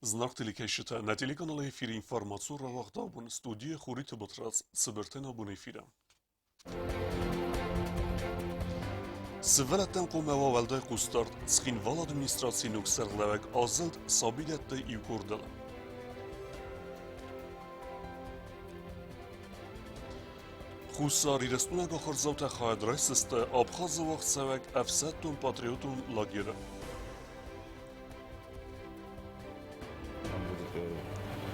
Зынаргъ телекӕсджытӕ, нӕ телеканалы эфиры информацион рауагъд абон студийы Хуриты Батрадз цыбыртӕн абон эфиры. Сывӕллӕттӕн хъуамӕ уа уӕлдай хъусдард. Цхинвалы администрацийы ног сӕргълӕууӕг азылд сабидӕтты иу къордыл. Хуссар Ирыстонаг ахуырдзаутӕ хайад райсдзысты Абхазы уагъдцӕуӕг ӕфсӕддон-патриотон лагеры. Там будет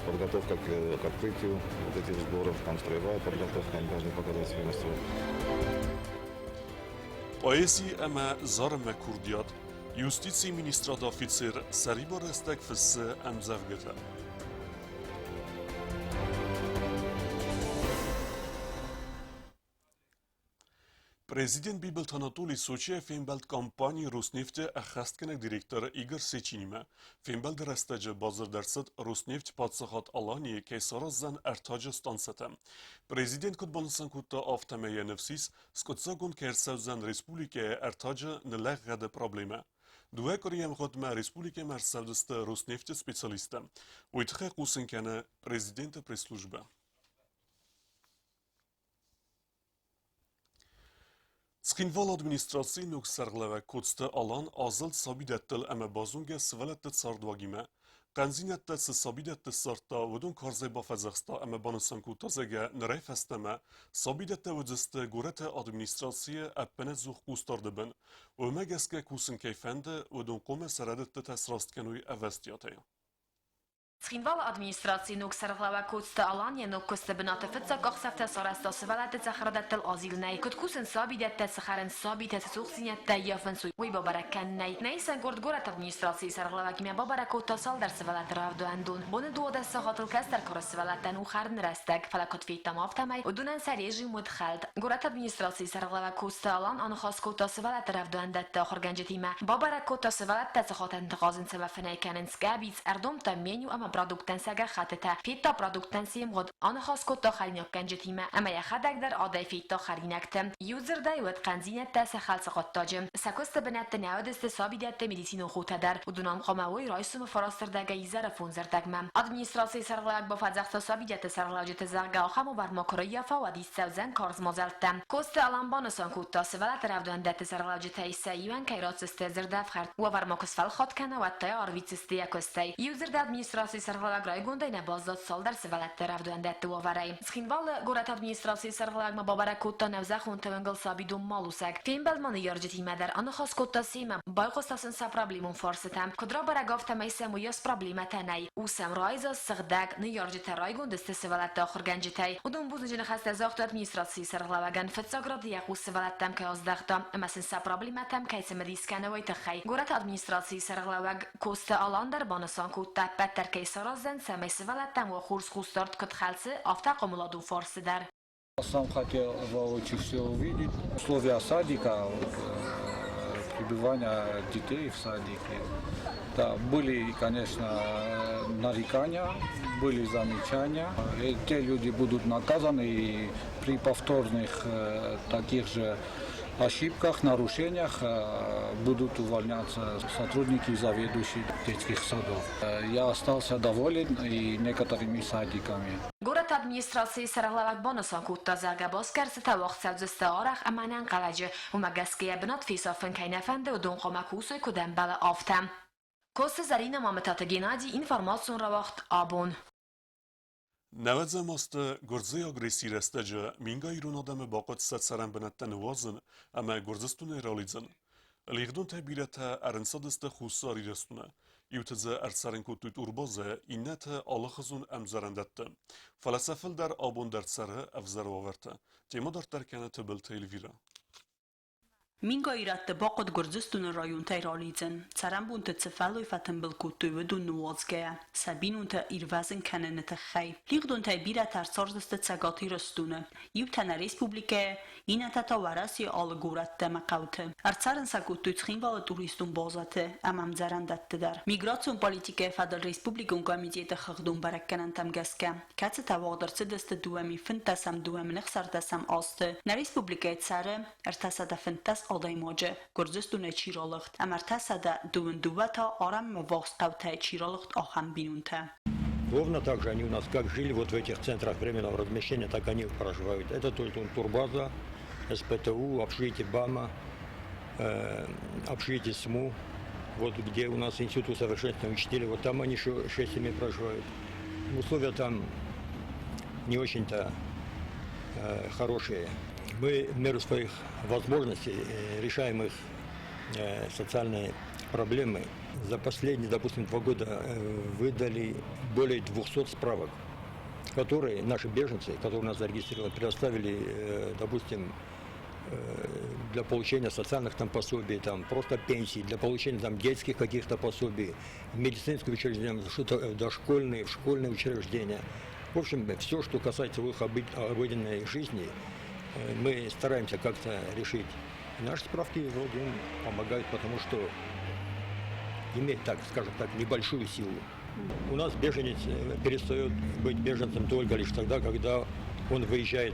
подготовка к открытию вот этих сборов, там строевая подготовка, они должны показать свое мастерство. Поэзи ӕмӕ зарынмӕ курдиат. Юстицийы министрады офицер сӕрибар рӕстӕг фыссы ӕмдзӕвгӕтӕ. Президент Бибылты Анатолий Сочийы фембӕлд компани «Роснефть»-ы ӕххӕстгӕнӕг директор Игорь Сечинимӕ. Фембӕлды рӕстӕджы бадзырд ӕрцыд «Роснефть» паддзахад Аланийы кӕй сараздзӕн ӕртаджы станцӕтӕ. Президент куыд банысан кодта, афтӕмӕй йӕ ныфс ис, скъуыддзаггонд кӕй ӕрцӕудзӕн республикӕйы ӕртаджы ныллӕггъӕды проблемӕ. Дыууӕ къуырийы ӕмгъуыдмӕ республикӕмӕ ӕрцӕудзысты «Роснефть»-ы специалисттӕ. Уый тыххӕй хъусын кӕны президенты пресс-службӕ. Цхинвалы администрацийы ног сӕргълӕууӕг Коцты Алан азылд сабидӕттыл ӕмӕ базонгӕ сывӕллӕтты цардуагимӕ. Хъӕндзинӕдтӕ цы сабидӕтты ссардта, уыдон карзӕй бафӕдзӕхста ӕмӕ банысан кодта, зӕгъгӕ, нырӕй фӕстӕмӕ сабидӕттӕ уыдзысты горӕты администрацийы ӕппынӕдзух хъусдарды бын. Уымӕ гӕсгӕ кусын кӕй фӕнды, уыдон хъуамӕ сӕ рӕдыдтытӕ сраст кӕной ӕвӕстиатӕй. Цхинвалы администрацийы ног сӕргълӕууӕг Коцты Алан йӕ ног куысты бынаты фыццаг къахдзӕфтӕ сарӕзта сывӕллӕтты цӕхӕрадӕттыл азилынӕй. Куыд кусынц сабидӕттӕ, цы хӕрынц сабитӕ, цы цухдзинӕдтӕ ӕййафынц, уый бабӕрӕг кӕнынӕй. Нӕ исӕн къорд горӕты администрацийы сӕргълӕууӕгимӕ бабӕрӕг кодта цалдӕр сывӕллӕтты рӕвдауӕндон. Боны 12 сахатыл кӕстӕр кары сывӕллӕттӕн у хӕрыны рӕстӕг, фӕлӕ куыд федтам, афтӕмӕй уыдонӕн сӕ режим уыд хӕлд. Горӕты администрацийы сӕргълӕууӕг Коцты Алан аныхас кодта сывӕллӕтты рӕвдауӕндӕтты ахуыргӕнджытимӕ, бабӕрӕг кодта сывӕллӕттӕ цы хатӕнты хъазынц ӕмӕ фынӕй кӕнынц, къӕбиц, ӕрдомдта меню ӕмӕ продукттӕн сӕ гӕххӕттытӕ, федта продукттӕн се мгъуыд, аныхас кодта хӕринаггӕнджытимӕ ӕмӕ йӕхӕдӕг дӕр адӕй федта хӕринӕгты. Иудзырдӕй, уӕд хъӕндзинӕдтӕ сӕ хӕлцы хъуыддаджы. Сӕ куысты бынӕтты нӕ уыдысты сабидӕтты медицинон хотӕ дӕр, уыдон ам хъуамӕ уой райсомы фарастырдӕгӕй изӕры фондзырдӕгмӕ. Администрацийы сӕргълӕууӕг бафӕдзӕхста сабидӕтты сӕргълӕуджыты, зӕгъгӕ, ахӕм уавӕрмӕ куы рыййафа, уӕд ист цӕудзӕн карз мадзӕлттӕ. Коцты Алан банысан кодта, сывӕллӕтты рӕвдауӕндӕтты сӕргълӕуджытӕй сӕ иуӕн кӕй ратдзысты дзырдӕфхӕрд, уавӕрмӕ куы сфӕлхатт кӕна, уӕд та йӕ арвитдзысты йӕ куыстӕй. Иу дзырды администрацийы сӕргълӕууӕг райгондӕй нӕ баззад цалдӕр сывӕллӕтты рӕвдауӕндӕтты уавӕрӕй. Цхинвалы горӕты администрацийы сӕргълӕууӕгмӕ бабӕрӕг кодта нӕузӕххон тыуынгыл сабидон Малусӕг. Фембӕлд ма ныййарджытимӕ дӕр аныхас кодта семӕ, байхъуыста сын сӕ проблемон фарстытӕм. Куыд рабӕрӕг, афтӕмӕй сӕм уыйас проблемӕтӕ нӕй. У сӕм райдзаст, сыгъдӕг, ныййарджытӕ райгонд сты сывӕллӕтты ахуыргӕнджытӕй. Уыдон бузныджы ныхӕстӕ загътой администрацийы сӕргълӕууӕгӕн, фыццаг рады йӕ хъус сывӕллӕттӕм кӕй аздӕхта ӕмӕ сын сӕ проблемӕтӕм кӕй цымыдис кӕны, уый тыххӕй. Горӕты администрацийы сӕргълӕууӕг Коцты Алан дӕр банысан кодта, ӕппӕт дӕр кӕй сараздзӕн, цӕмӕй сывӕллӕттӕм уа хорз хъусдард куыд хӕлцы, афтӕ хъомыладон фарсы дӕр. Сам хотел воочию все увидеть. Условия садика, пребывания детей в садике. Да, были, конечно, нарекания, были замечания. И те люди будут наказаны и при повторных таких же ошибках, нарушениях будут увольняться сотрудники и заведующие детских садов. Я остался доволен и некоторыми садиками. Горӕты администрацийы сӕргълӕууӕг банысан кодта, зӕгъгӕ, басгӕрстытӕ уагъд цӕудзысты арӕх ӕмӕ ӕнӕнхъӕлӕджы. Уымӕ гӕсгӕ йӕ бынат фесафын кӕй нӕ фӕнды, уыдон хъуамӕ кусой куыд ӕмбӕлы, афтӕ. Косы Зӕринӕ Мамытаты Геннадий, информацион рауагъд «Абон». Нӕуӕдзӕм азты гуырдзыйы агрессийы рӕстӕджы мингай ирон адӕмы бахъуыд сӕ цӕрӕнбынӕттӕ ныууадзын ӕмӕ Гуырдзыстонӕй ралидзын. Лигъдонтӕй бирӕтӕ ӕрынцадысты Хуссар Ирыстоны. Иутӕ дзы ӕрцӕрын кодтой турбазӕ, иннӕтӕ алыхуызон ӕмдзӕрӕндӕтты. Фӕлӕ сӕ фылдӕр абон дӕр цӕры ӕвзӕр уавӕрты. Темӕ дарддӕр кӕны Тыбылты Эльвирӕ. Мингай ирӕтты бахъуыд Гуырдзыстоны районтӕй ралидзын. Цӕрӕнбонты цы фӕллой фӕтымбыл кодтой, уыдон ныууадзгӕйӕ, сӕ бинонтӕ ирвӕзын кӕныны тыххӕй. Лигъдонтӕй бирӕтӕ ӕрцардысты Цӕгат Ирыстоны, иутӕ нӕ республикӕйы, иннӕтӕ та Уӕрӕсейы алы горӕттӕ ӕмӕ хъӕуты. Ӕрцӕрын сӕ кодтой Цхинвалы туристон базӕты ӕмӕ ӕмдзӕрӕндӕтты дӕр. Миграцион политикӕйы фӕдыл республикон комитеты хыгъдон бӕрӕггӕнӕнтӕм гӕсгӕ, кӕцытӕ уагъд ӕрцыдысты 2015-2016 азты, нӕ республикӕйы цӕры 315 Адӕймаджы, Гуырдзыстонӕй чи ралыгъд, ӕмӕ 322 та арӕнмӕ ввахс хъӕутӕй чи ралыгъд, ахӕм бинонтӕ. Ровно так же они у нас как жили вот в этих центрах временного размещения, так они проживают. Это только турбаза, СПТУ, общежитие БАМа, общежитие СМУ, вот где у нас институт усовершенствования учителей, вот там они еще шесть семей проживают. Условия там не очень-то хорошие. Мы в меру своих возможностей решаем их социальные проблемы. За последние, допустим, 2 года выдали более 200 справок, которые наши беженцы, которые у нас зарегистрированы, предоставили, допустим, для получения социальных там пособий, там просто пенсий, для получения там детских каких-то пособий, в медицинские учреждения, что-то дошкольные, в школьные учреждения. В общем, все, что касается их обыденной жизни, мы стараемся как-то решить. И наши справки вроде им помогают, потому что иметь, так, скажем так, небольшую силу. У нас беженец перестает быть беженцем только лишь тогда, когда он выезжает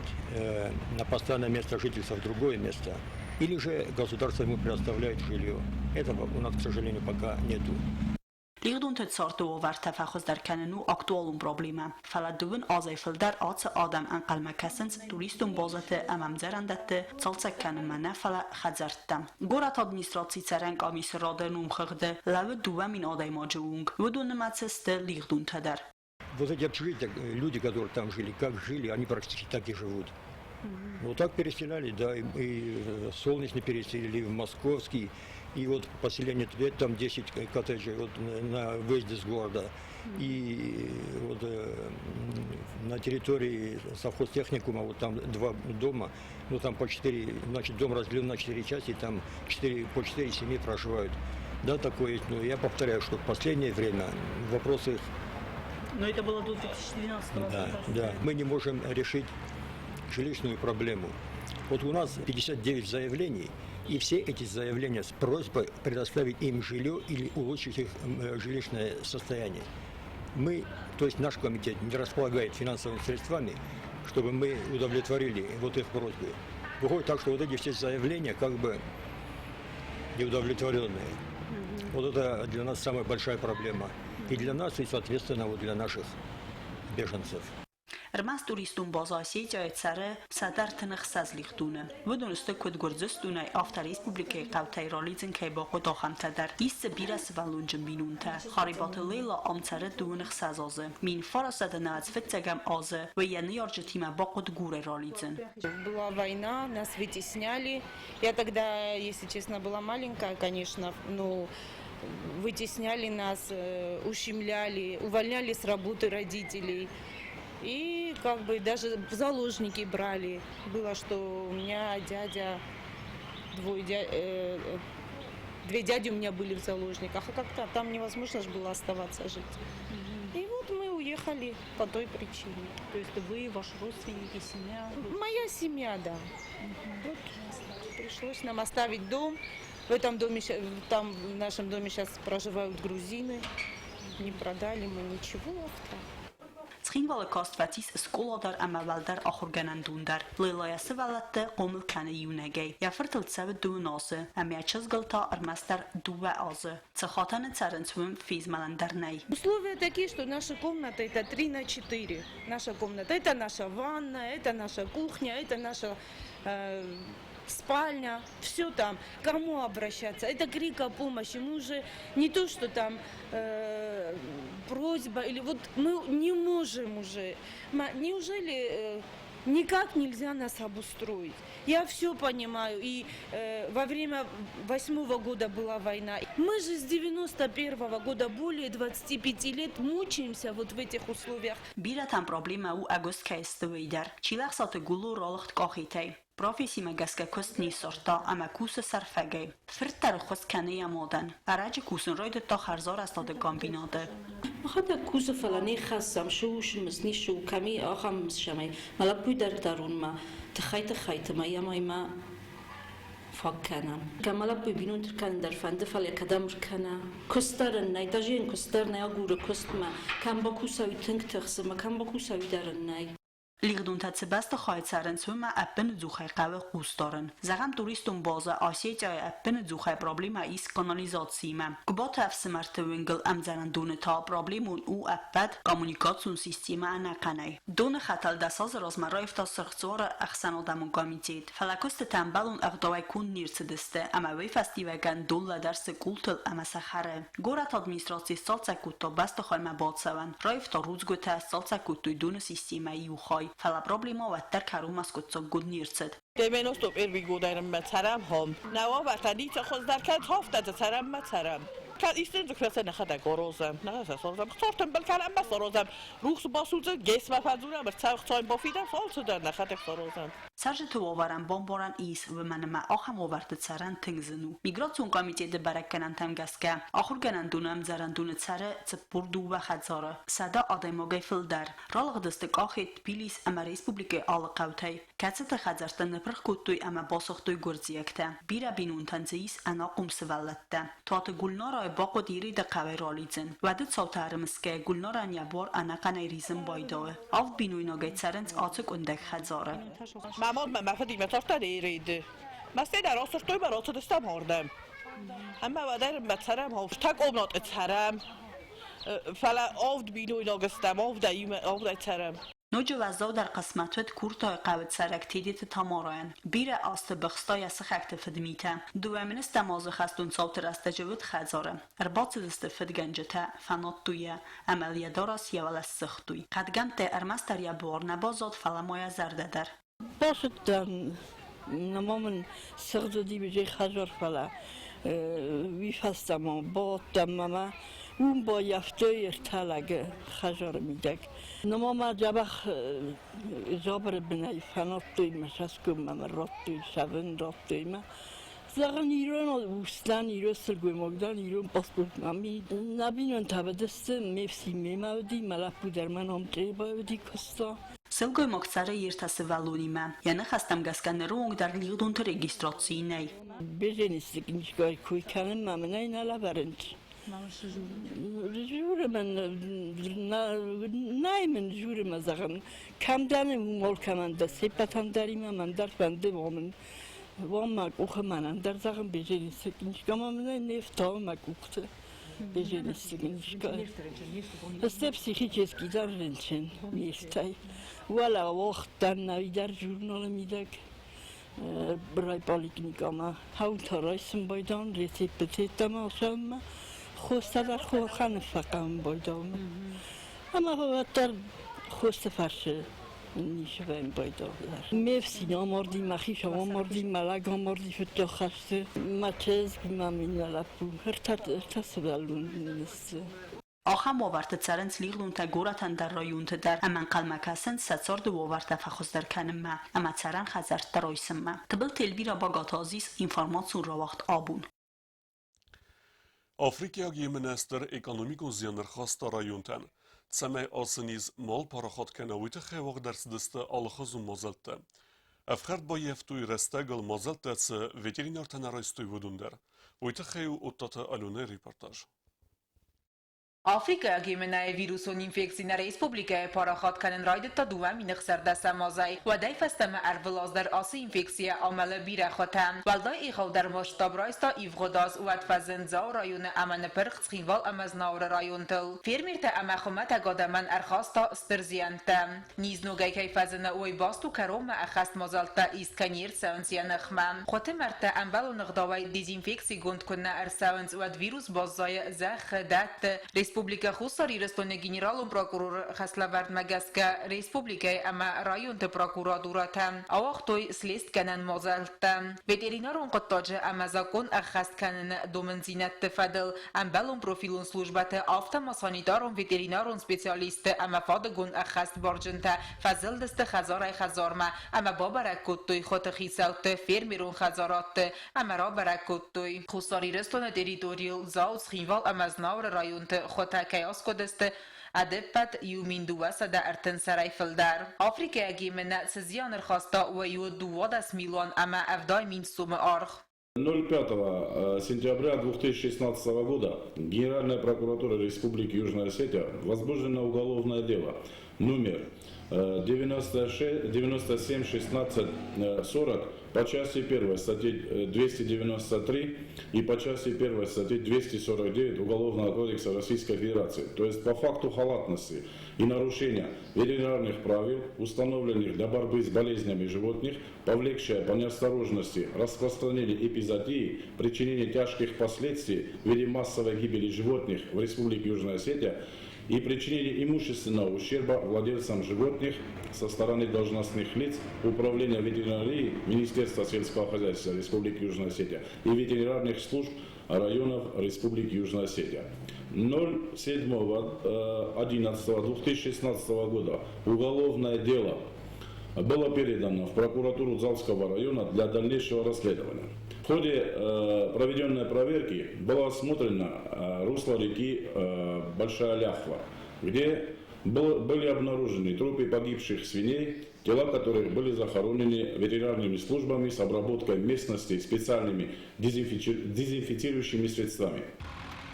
на постоянное место жительства в другое место, или же государство ему предоставляет жилье. Этого у нас, к сожалению, пока нету. Лигъдонты царды уавӕртӕ фӕхуыздӕр кӕнын у актуалон проблемӕ, фӕлӕ 2 азӕй фылдӕр ацы адӕм ӕнхъӕлмӕ кӕсынц туристон базӕты ӕмӕ ӕмдзӕрӕндӕтты цалцӕг кӕнынмӕ нӕ, фӕлӕ хӕдзӕрттӕм. Горӕты администрацийы цӕрӕн къамисы рады номхыгъды лӕууы 2000 адӕймаджы онг. Уыдон нымӕцы сты лигъдонтӕ дӕр. Вот эти общежития, люди, которые там жили, как жили, они практически так и живут. Ну, так переселяли, да, и Солнечный переселили, и в Московский, и вот поселение Тверь, там 10 коттеджей вот на выезде с города. И вот на территории совхозтехникума, вот там два дома, ну там по четыре, значит, дом разделен на четыре части, там четыре, по четыре семьи проживают. Да, такое есть, но я повторяю, что в последнее время вопрос их Но это было до 2012 Да. Мы не можем решить жилищную проблему. Вот у нас 59 заявлений, и все эти заявления с просьбой предоставить им жилье или улучшить их жилищное состояние. Мы, то есть наш комитет, не располагает финансовыми средствами, чтобы мы удовлетворили вот их просьбы. Выходит так, что вот эти все заявления как бы неудовлетворенные. Вот это для нас самая большая проблема. И для нас, и, соответственно, вот для наших беженцев. Ӕрмӕст туристон базӕ Осетия-йы цӕры 136 лигъдоны. Уыдон сты куыд Гуырдзыстонӕй, афтӕ республикӕйы хъӕутӕй ралидзын кӕй бахъуыд, ахӕмтӕ дӕр. Ис дзы бирӕ сывӕллонджын бинонтӕ. Харебаты Лейла ам цӕры 26 азы. 1995 азы уый йӕ ныййарджытимӕ бахъуыд Гурӕй ралидзын. Была война, нас вытесняли. Я тогда, если честно, была маленькая, конечно, но вытесняли нас, ущемляли, увольняли с работы родителей. И как бы даже в заложники брали. Было, что у меня дядя, две дяди у меня были в заложниках, а как-то там невозможно же было оставаться жить. И вот мы уехали по той причине. То есть вы, ваши родственники, семья? Моя семья, да. Вот пришлось нам оставить дом. В этом доме, там в нашем доме сейчас проживают грузины. Не продали мы ничего авто. Цхинвалы каст фӕцис скъола дӕр ӕмӕ уӕлдӕр ахуыргӕнӕндон дӕр. Лейла йӕ сывӕллӕтты хъомыл кӕны иунӕгӕй. Йӕ фыртыл цӕуы 12 азы, ӕмӕ йӕ чызгыл та ӕрмӕстдӕр 2 азы. Цы хатӕны цӕрынц, уым фезмӕлӕн дӕр нӕй. Условия такие, что наша комната это 3 на 4. Наша комната это наша ванна, это наша кухня, это наша спальня, все там. Кому обращаться? Это крик о помощи. Мы уже не то, что там просьба, или вот мы не можем уже. Неужели никак нельзя нас обустроить? Я все понимаю. И во время восьмого года была война. Мы же с 91 года более 25 лет мучаемся вот в этих условиях. Бирӕтӕн проблемӕ у ӕгуыст кӕй сты, уый дӕр. Чилӕхсаты Гулу ралыгъд Къахетӕй. Профессимӕ гӕсгӕ куыст не ссардта ӕмӕ кусы сӕрфӕгӕй. Фырт дӕр ӕххуыс кӕны йӕ мадӕн. Ӕрӕджы кусын райдыдта хӕрзарӕзтады комбинаты. Мӕхӕдӕг кусы, фӕлӕ не ххӕссӕм, шы у, шы мыз нишы у, кӕм и, ахӕм мыз сӕм ӕй. Мӕ лӕппуйы дӕр дарунмӕ, тыххӕй-тыххӕйты ма йӕм ӕй ма фаг кӕнӕм. Кӕм мӕ лӕппуйы бинонты ркӕнын дӕр фӕнды, фӕлӕ кӕдӕм ркӕна. Куыст дӕр ын нӕй, даже йын куыст дӕр нӕй, агуры куыстмӕ. Кӕм бакуса, уый тынг тыхсы, ӕмӕ кӕм бакуса, уый дӕр ын нӕй. Лигъдонтӕ цы бӕстыхайы цӕрынц, уымӕ ӕппынӕдзухӕй хъӕуы хъус дарын. Зӕгъӕм, туристон базӕ Осетия-йы ӕппынӕдзухӕй проблемӕ ис канализациимӕ. Гуыбаты ӕфсымӕрты уынгыл ӕмдзӕрӕндоны та проблемон у ӕппӕт коммуникацион системӕ ӕнӕхъӕнӕй. Доны хӕтӕл дӕсазы размӕ раивта Сырх Дзуары ӕхсӕнадӕмон комитет, фӕлӕ куыстытӕ ӕмбӕлон ӕгъдауӕй конд не рцыдысты ӕмӕ уый фӕстиуӕгӕн дон лӕдӕрсы къултыл ӕмӕ сӕ хӕры. Горӕты администраци сцалцӕг кодта бӕстыхаймӕ бацӕуӕн, раивта рудзгуытӕ, сцалцӕг кодтой доны системӕйы иу хай, фӕлӕ проблемӕ уӕддӕр кӕронмӕ скъуыддзаггонд не рцыд. 91 годӕрм цӕрӕм хом. Нӕ уавӕртӕ ницы хуыздӕр кӕд хофтӕ цӕрӕм ма цӕрӕм. Кӕд исты дзыхӕсӕ нӕхӕдӕг орозӕм, нӕхӕсӕ сорозӕм, хцортӕн бӕлкӕн ӕмӕ сорозӕм, рухс басудзӕ, гесмӕ фӕдзурӕм, ӕрцӕуы бафидӕм, алцыдӕр нӕхӕдӕг сорозӕм. Цӕрджыты уавӕрӕн бамбарӕн ис, уымӕн ӕмӕ ахӕм уавӕрты цӕрӕн тынг зын у. Миграцион комитеты бӕрӕггӕнӕнтӕм гӕсгӕ, ахуыргӕнӕндоны ӕмдзӕрӕндоны цӕры 42 хӕдзары, 100 адӕймагӕй фылдӕр. Ралыгъдысты Къахет, Тбилис ӕмӕ республикӕйы алы хъӕутӕй, кӕцыты хӕдзӕрттӕ ныппырх кодтой ӕмӕ басыгътой гуырдзиӕгтӕ. Бирӕ бинонтӕн дзы ис ӕнахъом сывӕллӕттӕ. Туаты Гульнарайы бахъуыд Ереды хъӕуӕй ралидзын. Уӕды цаутӕ ӕрымысгӕйӕ Гульнарӕн йӕ буар ӕнӕхъӕнӕй ризын байдайы. Авд бинойнагӕй цӕрынц ацы къуындӕг хӕдзары. Мӕ мад мӕ мӕ фыдимӕ цардтӕн Ереды. Мӕ дӕр асырдтой мӕ рацыдыстӕм ардӕм. Ӕмӕ уӕдӕй мӕ цӕрӕм, ӕртӕ къомнаты цӕрӕм. Фӕлӕ авд бинойнаг стӕм, авдӕй цӕрӕм. Ноджы уӕззаудӕр хъысмӕт уыд Куртайы хъӕуы цӕрӕг Тедеты Тамарайӕн. Бирӕ азты быхста йӕ сыхӕгты фыдмитӕ. Дыууӕ азы хӕстон цауты рӕстӕджы уыд хӕдзары. Ӕрбацыдысты фыдгӕнджытӕ, фӕнадтой йӕ, ӕмӕ йӕ дарӕс йӕ уӕлӕ ссыгътой. Хъӕдгӕмттӕй ӕрмӕстдӕр йӕ буар нӕ баззад, фӕлӕ ма йӕ зӕрдӕ дӕр. Бацыдтӕн, нырма мын сыгъд уыди хӕдзар, фӕлӕ уый фӕстӕ ма бауадтӕн мӕмӕ. Уым баййӕфтой ӕртӕ лӕгы хӕдзары мидӕг. Нырма мӕ дзӕбӕх дзабыры бынӕй фӕнадтой мӕ цӕсгоммӕ мӕ радтой, сӕвын радтой мӕ. Зӕгъын, ирон ус дӕн, ирон сылгоймаг дӕн, ирон паспорт мӕм и. Нӕ бинонтӕ уыдысты, ме фсин мемӕ уыди, мӕ лӕппу дӕр мӕ ном Чъеба уыди, куыста. Сылгоймаг цӕры йе ртӕ сывӕллонимӕ. Йӕ ныхӕстӕм гӕсгӕ ныры онг дӕр лигъдонты регистрацийы нӕй. Безенисты книжкӕй кой кӕнынмӕ мын ӕй нӕ лӕвӕрынц. Журы мын, нӕй мын журы мӕ зӕгъын, кӕм дӕн, уым алкӕмӕн дӕр, се ппӕтӕн дӕр имӕ мӕн дӕр фӕнды, уомын уом мӕ къухы мӕнӕн дӕр зӕгъын безенисты книжкӕ ма мын ӕй не фтауы мӕ къухты. Безенисты книжкӕ. Сте психически дӕр рынчын низтӕй. Уӕлӕ уогъдтӕн нӕйдӕр журналы мидӕг райполиклиникӕмӕ хаутӕ райсын байдан, рецептытӕмӕ сӕммӕ хостӕ дӕр хохӕн фӕхъӕуын байдаумӕ. Ӕмӕ уӕддӕр хосты фӕрцы ничевӕн байдавдӕр. Ме фсин амарди, мӕ хицау амарди, мӕ лӕг амарди фыццаг хӕсты. Мӕ чызг, мӕ иннӕ лӕппу, ӕртӕ сывӕллоны сты. Ахӕм уавӕрты цӕрынц лигъдонтӕ горӕты ӕндӕр районты дӕр ӕмӕ ӕнхъӕлмӕ кӕсынц сӕ царды уавӕртӕ фӕхуыздӕр кӕнынмӕ ӕмӕ цӕрӕн хӕдзӕрттӕ райсынмӕ. Тыбылты Эльвира Багаты Азиз, информацион рауагъд «Абон». Африкӕйаг емынӕстыр экономикон зиан ӕрхаста районтӕн. Цӕмӕй ацы низ мал парахат кӕна, уый тыххӕй уагъд ӕрцыдысты алыхуызон мадзӕлттӕ. Ӕфхӕрд баййӕфтой рӕстӕгыл мадзӕлттӕ цы ветеринартӕ нӕ райстой, уыдон дӕр. Уый тыххӕй у Оттаты Аленӕйы репортаж. Африкӕйаг емынӕйы вирусон инфекци нӕ республикӕйы парахат кӕнын райдыдта 2016 азӕй. Уӕдӕй фӕстӕмӕ ӕрвылаз дӕр ацы инфекцийӕ амӕлы бирӕ хуытӕ. Уӕлдай егъаудӕр масштаб райста ивгъуыд аз, уӕд фӕзынд Дзауы районы ӕмӕ ныпырх Цхинвал ӕмӕ Знауыры районтыл. Фермертӕ ӕмӕ хуымӕтӕг адӕмӕн ӕрхаста стыр зиӕнттӕ. Низ ногӕй кӕй фӕзыны, уый баст у кӕронмӕ ӕххӕст мадзӕлттӕ ист кӕй не рцӕуынц йӕ ныхмӕ. Хуыты мӕрдтӕ ӕмбӕлон ӕгъдауӕй дезинфекцигонд куы нӕ ӕрцӕуынц, уӕд вирус баззайы зӕххы, дӕтты. Республикӕ Хуссар Ирыстоны генералон прокуроры хӕслӕвӕрдмӕ гӕсгӕ республикӕйы ӕмӕ районты прокуратурӕтӕ ауагътой слестгӕнӕн мадзӕлттӕ. Ветеринарон хъуыддаджы ӕмӕ закъон ӕххӕст кӕныны домындзинӕдты фӕдыл ӕмбӕлон профилон службӕты, афтӕ ма санитарон-ветеринарон специалистты ӕмӕ фадыгон ӕххӕстбарджынтӕ фӕзылдысты хӕдзарӕй-хӕдзармӕ ӕмӕ бабӕрӕг кодтой хуыты хицӕутты, фермерон хӕдзарадты ӕмӕ рабӕрӕг кодтой, Хуссар Ирыстоны территорийыл Дзау, Цхинвал ӕмӕ Знауыры районты хуытӕ кӕй аскъуыдысты, ӕдӕппӕт 1230 сӕрӕй фылдӕр. Африкӕйаг емынӕ цы зиан ӕрхаста, уый у 12 милуан ӕмӕ 70 мин сомы аргъ. 05 сентября 2016 года Генеральная прокуратура Республики Южная Осетия возбуждено уголовное дело номер 96, 97 16 40 по части 1 статьи 293 и по части 1 статьи 249 Уголовного кодекса Российской Федерации, то есть по факту халатности и нарушения ветеринарных правил, установленных для борьбы с болезнями животных, повлекшее по неосторожности распространение эпизоотии, причинение тяжких последствий в виде массовой гибели животных в Республике Южная Осетия и причинение имущественного ущерба владельцам животных со стороны должностных лиц Управления ветеринарии Министерства сельского хозяйства Республики Южная Осетия и ветеринарных служб районов Республики Южная Осетия. 07.11.2016 года уголовное дело было передано в прокуратуру Дзавского района для дальнейшего расследования. В ходе проведенной проверки было осмотрено русло реки Большая Ляхва, где были обнаружены трупы погибших свиней, тела которых были захоронены ветеринарными службами с обработкой местности специальными дезинфицирующими средствами.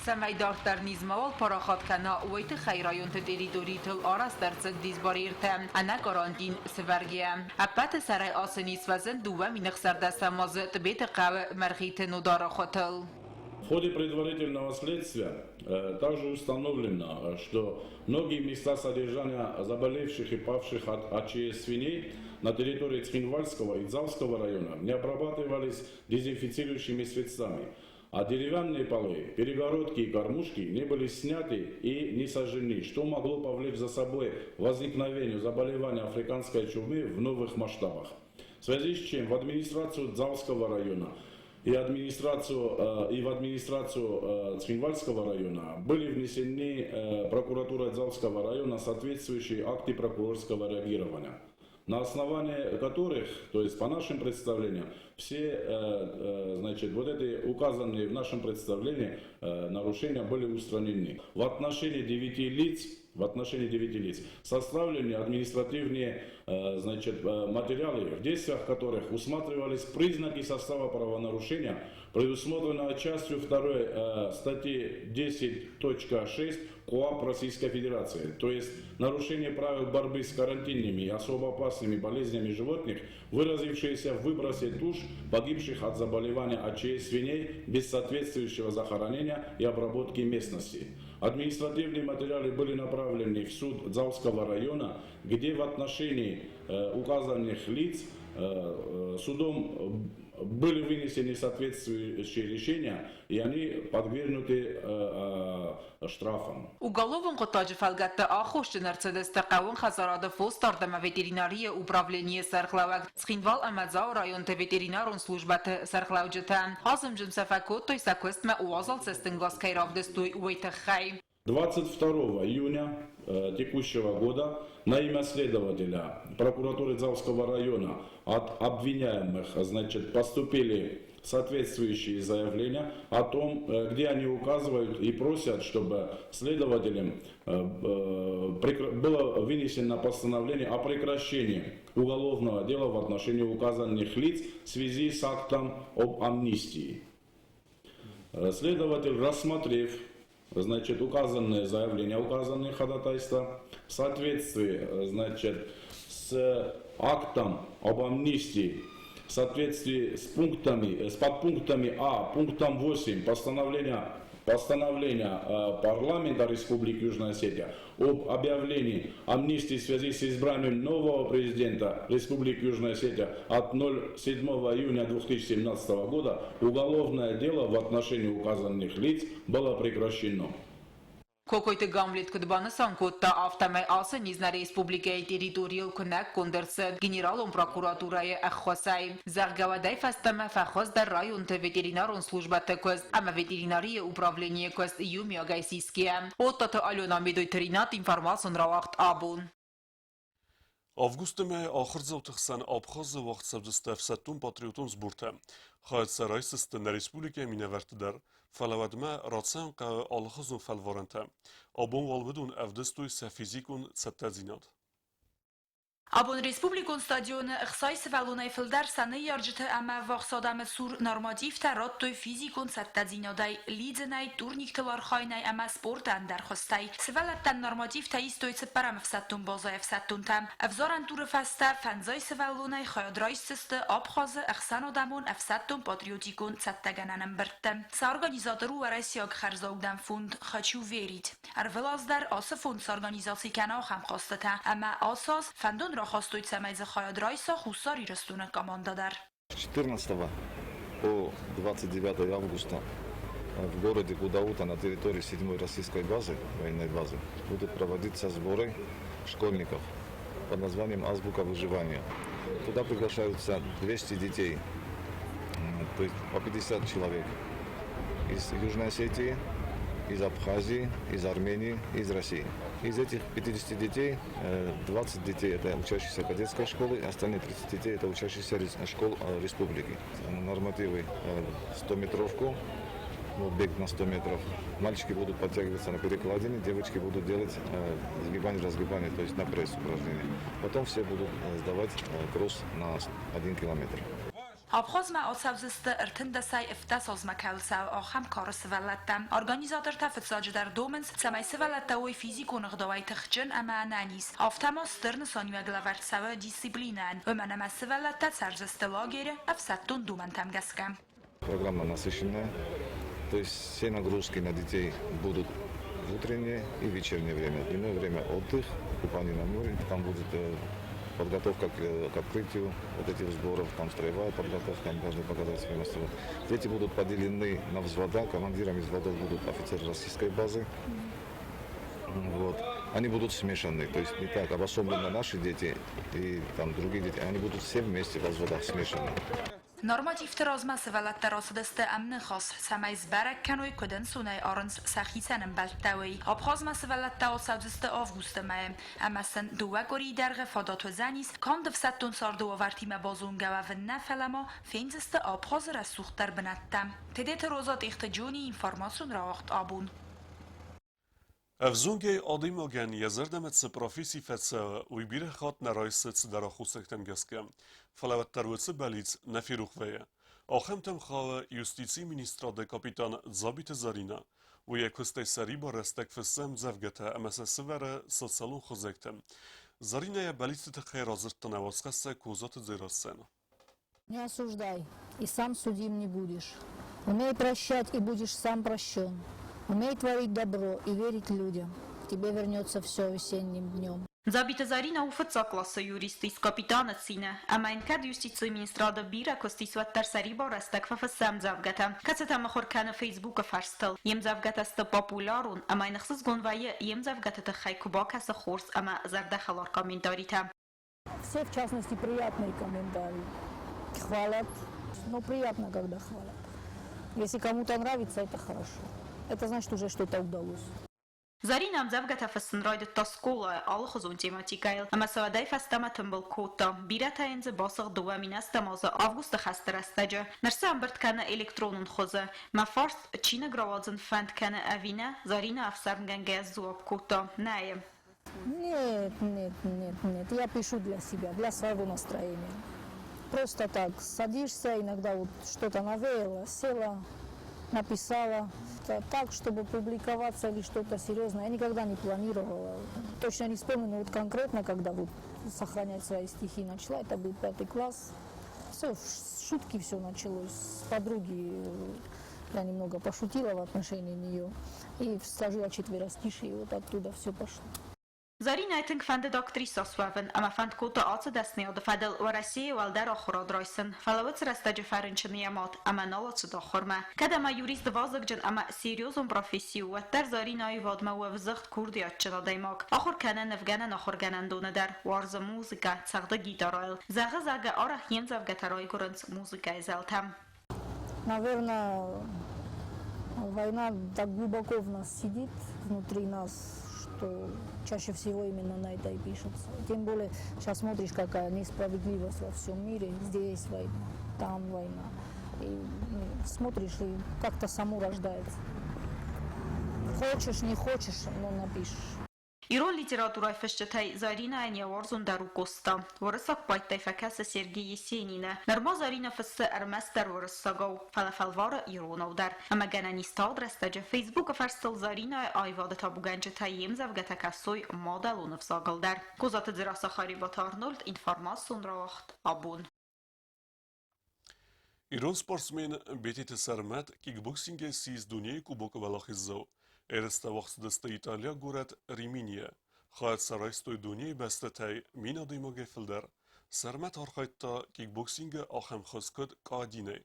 Цӕмӕй дарддӕр низ мауал парахат кӕна, уый тыххӕй районты территоритыл арӕзт ӕрцыд дизбарьертӕ, ӕнӕ карантин сывӕргӕйӕ. Ӕппӕты сӕрӕй ацы низ фӕзынд 2016 азы Тъбеты хъӕуы Мӕргъиты Нодары хуытыл. В ходе предварительного следствия также установлено, что многие места содержания заболевших и павших от АЧС свиней на территории Цхинвальского и Дзавского района не обрабатывались дезинфицирующими средствами, а деревянные полы, перегородки и кормушки не были сняты и не сожжены, что могло повлечь за собой возникновение заболевания африканской чумы в новых масштабах. В связи с чем в администрацию Дзавского района и в администрацию Цхинвальского района были внесены прокуратурой Дзавского района соответствующие акты прокурорского реагирования, на основании которых, то есть по нашим представлениям, все, значит, вот эти указанные в нашем представлении нарушения были устранены. В отношении 9 лиц составлены административные, значит, материалы, в действиях которых усматривались признаки состава правонарушения, предусмотренного частью 2 статьи 10.6 КоАП Российской Федерации, то есть нарушение правил борьбы с карантинными и особо опасными болезнями животных, выразившиеся в выбросе туш погибших от заболевания АЧС свиней без соответствующего захоронения и обработки местности. Административные материалы были направлены в суд Дзавского района, где в отношении указанных лиц судом были вынесены соответствующие решения, и они подвергнуты штрафам. Уголовон хъуыддаджы фӕлгӕтты аххосджын ӕрцыдысты хъӕууон хӕдзарады фосдард ӕмӕ ветеринарийы управленийы сӕргълӕууӕг, Цхинвал ӕмӕ Дзауы районты ветеринарон службӕты сӕргълӕуджытӕ. Азымджын сӕ фӕкодтой, сӕ куыстмӕ уазал цӕстӕнгас кӕй равдыстой, уый тыххӕй. 22 июня текущего года на имя следователя прокуратуры Дзавского района от обвиняемых, значит, поступили соответствующие заявления о том, где они указывают и просят, чтобы следователям было вынесено постановление о прекращении уголовного дела в отношении указанных лиц в связи с актом об амнистии. Следователь, рассмотрев, значит, указанные заявления, указанные ходатайства, в соответствии, значит, с актом об амнистии, в соответствии с пунктами, с подпунктами А, пунктом 8 постановления парламента Республики Южная Осетия об объявлении амнистии в связи с избранием нового президента Республики Южная Осетия от 07 июня 2017 года уголовное дело в отношении указанных лиц было прекращено. Кокойты Гамлет куыд банысан кодта, афтӕмӕй ацы низ нӕ республикӕйы территорийыл куынӕггонд ӕрцыд Генералон прокуратурӕйы ӕххуысӕй. Зӕгъгӕ, уӕдӕй фӕстӕмӕ фӕхуыздӕр районты ветеринарон службӕты куыст ӕмӕ ветеринарийы управленийы куыст иумиагӕй сисгӕйӕ. Оттаты Алена, Медойты Ринат, информацион рауагъд «Абон». Августы мӕйы ахуырдзауты хсӕн Абхазы уагъд цӕудзысты ӕфсӕддон-патриотон сбортӕ. Хайад сӕ райсдзысты нӕ республикӕйы минӕвӕртты дӕр, фӕлӕ уӕдмӕ рацӕуын хъӕуы алыхуызон фӕлварӕнтӕ. Абон уал уыдон ӕвдыстой сӕ физикон цӕттӕдзинад. Абон республикон стадионы 60 сывӕллонӕй фылдӕр сӕ ныййарджыты ӕмӕ ӕввахс адӕмы цур нормативтӕ радтой физикон цӕттӕдзинадӕй, лидзынӕй, турниктыл архайынӕй ӕмӕ спорты ӕндӕр хуызтӕй. Сывӕллӕттӕн нормативтӕ истой цыппӕрӕм ӕфсӕддон базӕйы ӕфсӕддонтӕ. Ӕвзарӕн туры фӕстӕ фӕндзай сывӕллонӕй хайад райсдзысты Абхазы ӕхсӕнадӕмон ӕфсӕддон-патриотикон цӕттӕгӕнӕн ӕмбырдты. Сӕ организатор у уӕрӕсейаг хӕрзаудӕн фонд «Хочу верить». Ӕрвылаз дӕр ацы фонд сорганизаци кӕны ахӕм хъазтытӕ, ӕмӕ ацы аз фӕндон рахастой, цӕмӕй дзы хайад райса Хуссар Ирыстоны командӕ дӕр. С 14 по 29 августа в городе Гудаута на территории 7-й российской базы, военной базы, будут проводиться сборы школьников под названием «Азбука выживания». Туда приглашаются 200 детей, то есть по 50 человек из Южной Осетии, из Абхазии, из Армении, из России. Из этих 50 детей, 20 детей – это учащиеся кадетской школы, остальные 30 детей – это учащиеся школ республики. Нормативы 100-метровку, ну, бег на 100 метров. Мальчики будут подтягиваться на перекладине, девочки будут делать сгибание, разгибание, то есть на пресс упражнения. Потом все будут сдавать кросс на 1 километр. Абхазмӕ ацӕудзысты ӕртындӕсӕй ӕвддӕс азмӕ кӕуыл цӕуы, ахӕм кары сывӕллӕттӕ. Организатортӕ фыццаджыдӕр домынц, цӕмӕй сывӕллӕттӕ уой физикон ӕгъдауӕй тыхджын ӕмӕ ӕнӕниз. Афтӕ ма стыр нысаниуӕг лӕвӕрд цӕуы дисциплинӕйӕн, уымӕн ӕмӕ сывӕллӕттӕ цӕрдзысты лагеры ӕфсӕддон домӕнтӕм гӕсгӕ. Программа насыщенная, то есть все нагрузки на детей будут в утреннее и вечернее время. Дневное время отдых, купание на море, там будет подготовка к открытию вот этих сборов, там строевая подготовка, они должны показать свое мастерство. Дети будут поделены на взвода, командирами взводов будут офицеры российской базы. Вот. Они будут смешаны, то есть не так обособленно наши дети и там другие дети, они будут все вместе во взводах смешаны. Нормативты размӕ сывӕллӕттӕ рацыдысты ӕмныхас, цӕмӕй сбӕрӕг кӕной, куыд ӕнцонӕй арынц сӕхицӕн ӕмбӕлттӕ, уый. Абхазмӕ сывӕллӕттӕ ацӕудзысты августы мӕйы, ӕмӕ сын дыууӕ къуырийы дӕргъы фадат уыдзӕнис канд ӕфсӕддон царды уавӕртимӕ базонгӕ уӕвын нӕ, фӕлӕ ма фендзысты Абхазы рӕсугъддӕр бынӕттӕ. Тедеты Роза Тъехты Джони информацион рауагъд абон. Ӕвзонгӕй адӕймагӕн йӕ зӕрдӕмӕ цы професси фӕцӕуы, уый бирӕ хатт нӕ райсы цыдӕр аххосӕгтӕм гӕсгӕ. Фӕлӕ уӕддӕр уыцы бӕллиц нӕ ферох вӕййы. Ахӕмтӕм хауы юстицийы министрады капитан Дзабиты Заринӕ. Уый йӕ куыстӕй сӕрибар рӕстӕг фыссы ӕмдзӕвгӕтӕ ӕмӕ сӕ сывӕры социалон хызӕгты. Заринӕ йӕ бӕллицты тыххӕй радзырдта нӕ уацхӕссӕг Козаты Дзерассӕн. Не осуждай, и сам судим не будешь. Умей прощать, и будешь сам прощен. Умей творить добро и верить людям. К тебе вернется все весенним днем. Дзабиты Заринӕ у фыццаг къласы юрист, ис капитаны цины. Ӕмӕ йын кӕд юстицийы министрады бирӕ куыст ис, уӕддӕр сӕрибар рӕстӕг фӕфыссы ӕмдзӕвгӕтӕ, кӕцытӕ мыхуыр кӕны Фейсбукы фӕрстыл. Йе мдзӕвгӕтӕ сты популярон, ӕмӕ йын ӕхсызгон вӕййы, йе мдзӕвгӕты тыххӕй куы бакӕсы хорз ӕмӕ зӕрдӕхӕлар комментаритӕ. Все, в частности, приятные комментарии. Хвалят. Но приятно, когда хвалят. Если кому-то нравится, это хорошо. Это значит, уже что-то удалось. Заринӕ ӕмдзӕвгӕтӕ фыссын райдыдта скъолайы алыхуызон тематикӕйыл ӕмӕ сӕ уӕдӕй фӕстӕмӕ тымбыл кодта. Бирӕтӕ йын дзы басыгъд 2010 азы августы хӕсты рӕстӕджы. Ныр сӕ ӕмбырд кӕны электронон хуызы. Мӕ фарст чиныг рауадзын фӕнд кӕны ӕви нӕ, Заринӕ ӕфсӕрмгӕнгӕйӕ сдзуапп кодта, нӕйы. Нет, нет, нет, нет. Я пишу для себя, для своего настроения. Просто так садишься, иногда вот что-то навеяло, села, написала. Так, чтобы публиковаться или что-то серьезное, я никогда не планировала. Точно не вспомню, но вот конкретно, когда вот сохранять свои стихи начала, это был пятый класс. Все, с шутки все началось, с подруги я немного пошутила в отношении нее и сложила четверостишие, и вот оттуда все пошло. Заринӕйы тынг фӕндыд актрисӕ суӕвын ӕмӕ фӕнд кодта ацы дӕсныйады фӕдыл Уӕрӕсейы уӕлдӕр ахуырад райсын. Фӕлӕ уыцы рӕстӕджы фӕрынчын йӕ мад ӕмӕ нал ацыд ахуырмӕ. Кӕд ӕмӕ юрист вазыгджын ӕмӕ серьезон професси у, уӕддӕр Заринӕ аивадмӕ у ӕвзыгъд курдиатджын адӕймаг. Ахуыр кӕны нывгӕнӕн ахуыргӕнӕндоны дӕр, уарзы музыкӕ, цӕгъды гитарӕйыл. Зӕгъы, зӕгъгӕ, арӕх йе мдзӕвгӕтӕ райгуырынц музыкӕйы зӕлтӕм. Наверное, война так глубоко в нас сидит, внутри нас, что чаще всего именно на это и пишется. Тем более сейчас смотришь, какая несправедливость во всем мире. Здесь война, там война. И смотришь, и как-то само рождается. Хочешь, не хочешь, но напишешь. Ирон литературӕйы фысджытӕй Зӕринӕйӕн йӕ уарзондӕр у Къоста. Уырыссаг поэттӕй фӕкӕсы Сергей Есенины. Нырма Зӕринӕ фыссы ӕрмӕстдӕр уырыссагау, фӕлӕ фӕлвары иронау дӕр. Ӕмӕ гӕнӕн ис тагъд рӕстӕджы Фейсбукы фӕрстыл Зӕринӕйы аивады табугӕнджытӕ йе мдзӕвгӕтӕ кӕсой мадӕлон ӕвзагыл дӕр. Козаты Дзерассӕ, Харебаты Арнольд, информацион рауагъд «Абон». Ирон спортсмен Бететы Сӕрмӕт кикбоксингӕй ссис дунейы Кубокы уӕлахиздзау. Ерыстӕ уагъд цыдысты италиаг горӕт Риминийы. Хайад сӕ райстой дунейы бӕстӕтӕй 1000 адӕймагӕй фылдӕр. Сӕрмӕт архайдта кикбоксингы ахӕм хуыз куыд Каадинӕй.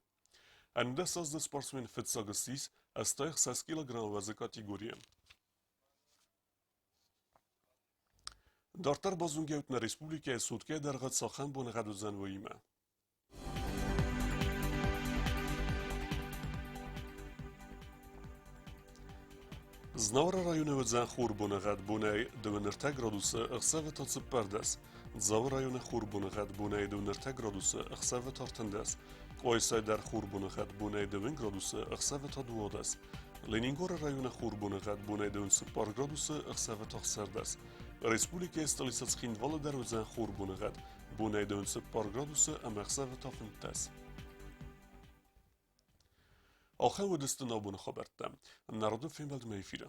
Ӕндӕсаздзыд спортсмен фыццаг ссис 86 килограмм уӕзы категорийы. Дарддӕр базонгӕут нӕ республикӕйы суткӕйы дӕргъы цахӕм боныгъӕд уыдзӕн, уыимӕ. Знауыры районы уыдзӕн хурбоныгъӕд бонӕй 23 градусы, ӕхсӕвы та 14. Дзауы районы хурбоныгъӕд бонӕй 23 градусы, ӕхсӕвы та 13. Къуайсайы дӕр хурбоныгъӕд бонӕй 9 градусы, ӕхсӕвы та 12. Ленингоры районы хурбоныгъӕд бонӕй 14 градусы, ӕхсӕвы та 16. Республикӕйы столицӕ Цхинвалы дӕр уыдзӕн хурбоныгъӕд бонӕй 14 градусы ӕмӕ ӕхсӕвы та 15. Ахӕм уыдысты нӕ абоны хабӕрттӕ. Народы фембӕлдмӕ эфиры.